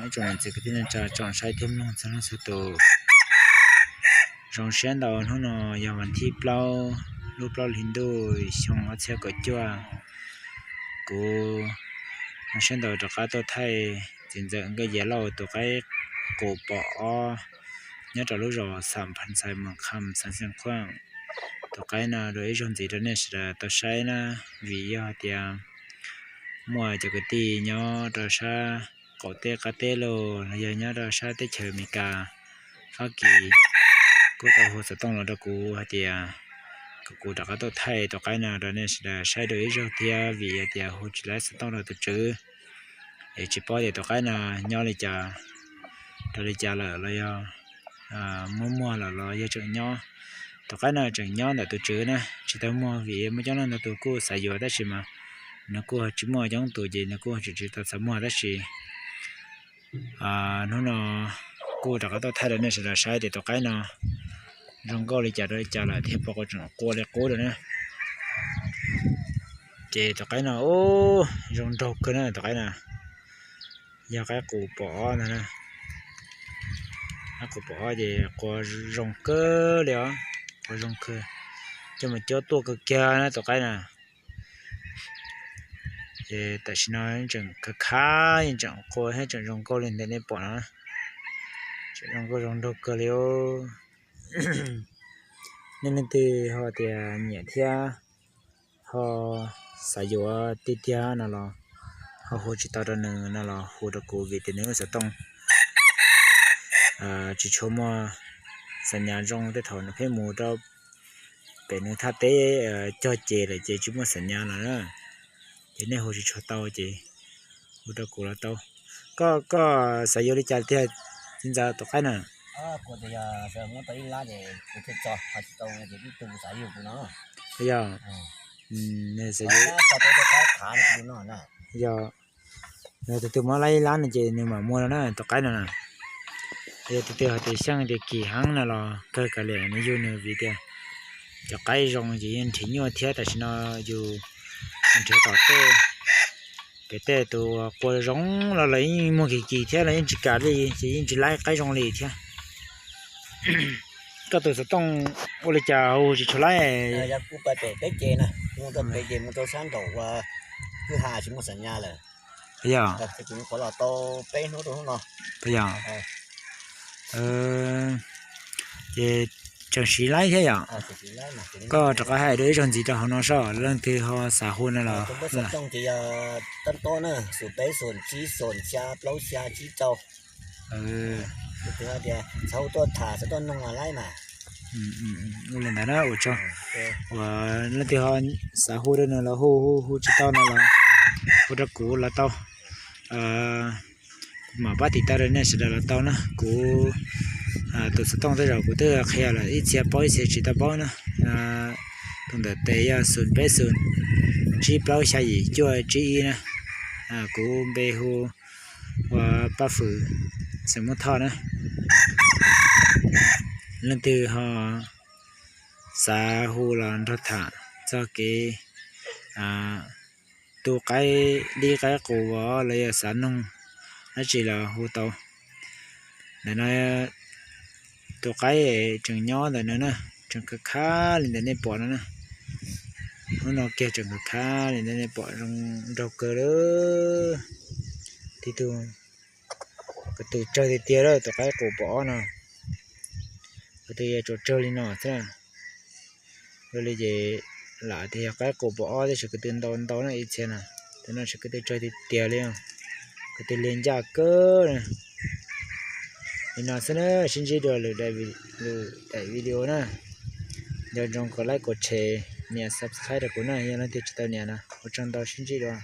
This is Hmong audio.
Ib tsoom niam txiv kwv tij neej tsa tsoom saib thiab mloog txhua leej txhua tus, zoo siab ntau. Hnub no yog vas thib plaub lub plaub hlis ntuj xyoo ob txhiab kaum cuaj. Kuv zoo siab ntau rov qab tuaj thaij txiv ntxawm Nkaj Yias Lauj tus qaib qus pom ob nyob rau lub zos Xam Phas Xais Moos Kham xeev Xeev Khuam. Tus qaib no dua ib zaug ntxiv rau nej sawv daws tau saib na, vim yog tias muaj cov kwv tij nyob rau sab qaum teb qab teb los los yog nyob rau sab teb chaws Amelikas, Fab Kis kuj tau hu xov tooj los rau kuv hais tias kom kuv rov qab tuaj thaij tus qaib no rau nej sawv daws saib dua ib zaug thiab, vim hais tias hu tsis laib xov tooj rau tus tswv es tsis paub tias tus qaib no nyob li cas, rau li cas lawm los yog muab muag lawm los yog tseem nyob. Tus qaib no tseem nyob ntawm tus tswv na, tsis tau muag vim muaj coob leej ntau tus kuj xav yuav tab sis mas nws kuj tsis muaj coob tus ces nws kuj tseem tsis tau xav muag tab sis hnub no kuj rov qab tuaj thaij rau nej sawv daws saib tias tus qaib no zoo nkauj li cas rau li cas lawm thiab puas tseem qua li qub rau na. Ces tus qaib no ub zoo nraug kawg na tus qaib no. Yog qaib qus pom ob ntag na. Qaib qus pom ob ces qua zoo kawg li os, qua zoo kawg, coj mus cuab tuaj kawg kiag na tus qaib na. Ces tam sim no tseem khav khav yeej tseem qua thiab tseem zoo nkauj li ntawm nej pom no, tseem zoo nkauj zoo nraug kawg li. Nej leej twg ho tias nyiam thiab ho xav yuav tiag tiag no los ho hu tsis tau rau nws no los hu rau kuv vim tias nws lub xov tooj tsis tshua muaj xam nyas zoo, tej thaum nws pheej mus rau pem nws thaj teb cog ces lawm ces tsis muaj xam nyas no na. Ces nej hu tsis tshua tau ces hu rau kuv los tau. Koj, koj xav yuav li cas tiag txiv ntxawm tus qaib na? Yog, yog, yog tus twg muab laib ib lab no ces nws mam muag no na tus qaib no na. Yog tus twg hais tias xyeej tias kim heev no los kawg kav liam nws yug nws vim tias cov qaib zoo ces yeej nrhiav nyuaj thiab tam sim no yus nrhiav tom tej pem tej tus qua zoo los lawv yeej muag kim kim thiab los yeej tsis kam li ces yeej tsis laib qaib zoo li thiab. Koj tus xov tooj ua li cas hu tsis tshua laib? Yog kuv pem peb ces na, mus rau pem ces mus rau sab nraum ua kwj ha tsis muaj xam nyas lawm. Yog, qhov los tau peb hnub rau hnub no. Yog, ces tseem siv laib thiab yom? Koj rov qab hais dua ib zaug ntxiv rau hauv no saib leej twg ho xav hu no los. Tus npawb xov tooj ces yog tab tob na, xoom peb xoom tsib xoom xya plaub xya tsib rau. Tus twg hais tias xav hu tuaj tham xav tuaj noog los laib mas. Ua li ntawd na, ua tsaug. Uas leej twg ho xav hu rau nws los hu, hu hu tsis tau no los hu rau kuv los tau. Kuv mam pab tiv tauj rau nej sawv daws los tau na. Kuv tus xov tooj tej zaum kuv twb qhia lawm, ib txhia paub ib txhia tsis tau paub na. Tus ntawm tes yog xoom peb xoom tsib plaub xya yim cuaj tsib ib na. Kuv npe hu ua Paj Fwm xeem Muab Thoj na. Leej twg ho xav hu los nrog tham txog kev tu qaib dib qaib qus los yog xav noog dab tsi los hu tau. Ntawm no tus qaib tseem nyob ntawm no na, tseem khav khav li ntawm nej pom no na. Hnub no kiag tseem khav khav li ntawm nej pom, zoo nraug kawg li. Tib tug, kuv tus tsawg tiag tiag lawm tus qaib qus pom ob no. Kuv tus yog tsuas tsawg li no xwb. Ua li ces lam tias yog qaib qus pom ob tab sis kuv tus ntau ntau na ib txhia na. Tus no sis kuv tus tsawg tiag tiag li, kuv tus liag ncaj kawg. Li no xwb na, sib ntsib dua lwm daim video na. Nco ntsoov kom like, kom share, nias subscribe rau kuv na, yog leej twg tsis tau nias na. Ua tsaug ntau, sib ntsib dua.